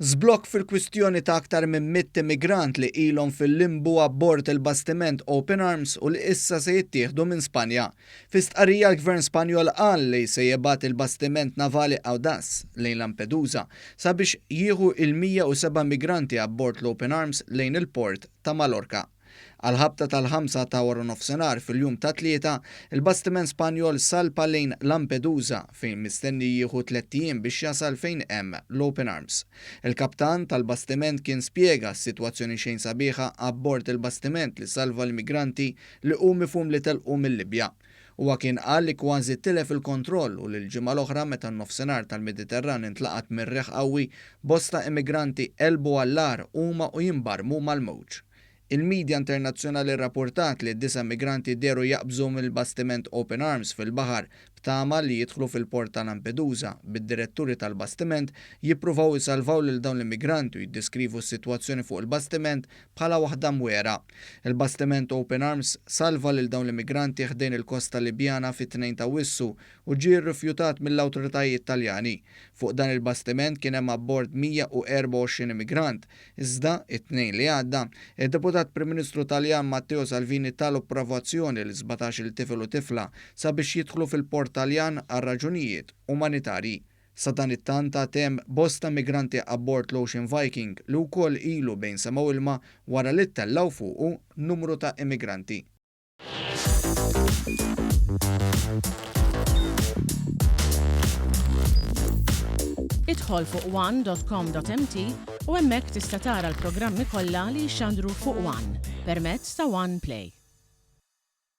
Żblokk fil-kwistjoni ta' aktar minn mitt immigrant li ilhom fil-limbu abbord il-bastiment Open Arms u li issa se jittieħdu minn Spanja. Fi stqarrija l-Gvern Spanjol qal li se jibgħat il-bastiment navali Audace lejn Lampedusa sabiex jieħu il-107 migranti abbord l-Open Arms lejn il-port ta' Mallorca. Għall-ħabta tal-ħamsa ta' waranofsinhar fil-jum tat-Tlieta, il-bastiment Spanjol salpa lejn Lampedusa fejn mistenni jieħu tlett ijiem biex jasal fejn hemm l-Open Arms. Il-kaptan tal-bastiment kien spjega s-sitwazzjoni xejn sabiħa abbord il-bastiment li salva l-immigranti li hu mifhum li telqu mil-Libja. Huwa kien qal li kważi tilef il-kontroll u li l-ġimgħa l-oħra meta n-nofsinhar tal-Mediterran intlaqat minn riħ qawwi, bosta immigranti għelbu għall-agħar huma u jinbarmu mal-mewġ. Il-midja internazzjonali rrapurtat li disa' immigranti dehru jaqbżu mill-bastiment Open Arms fil-baħar b'tama li jidħlu fil-port ta' Lampedusa, bid-diretturi tal-bastiment jippruvaw isalvaw lil dawn l-immigranti u jiddeskrivu s-sitwazzjoni fuq il-bastiment bħala waħda mwegħra. Il-bastiment Open Arms salva lil dawn l-immigranti ħdejn il-kosta Libjana fit-Tnejn t'Awwissu u ġie rrifjutat mill-awtoritajiet Taljani. Fuq dan il-bastiment kien hemm abbord 124 immigrant. Iżda, it-Tnejn li għadda, id-Deputat Prim Ministru Taljan Matteo Salvini ta l-approvazzjoni lil 17-il tifel u tifla sabiex jidħlu fil-port Taljan għal raġunijiet umanitarji. Sadanittant għad hemm bosta migranti abbord l-Ocean Viking li wkoll ilu bejn sema u ilma wara li ttellgħu fuqu numru ta' immigranti. Idħol fuq one.com.mt u hemmhekk tista' tara l-programmi kollha li jixxandru fuq One permezz ta' One Play.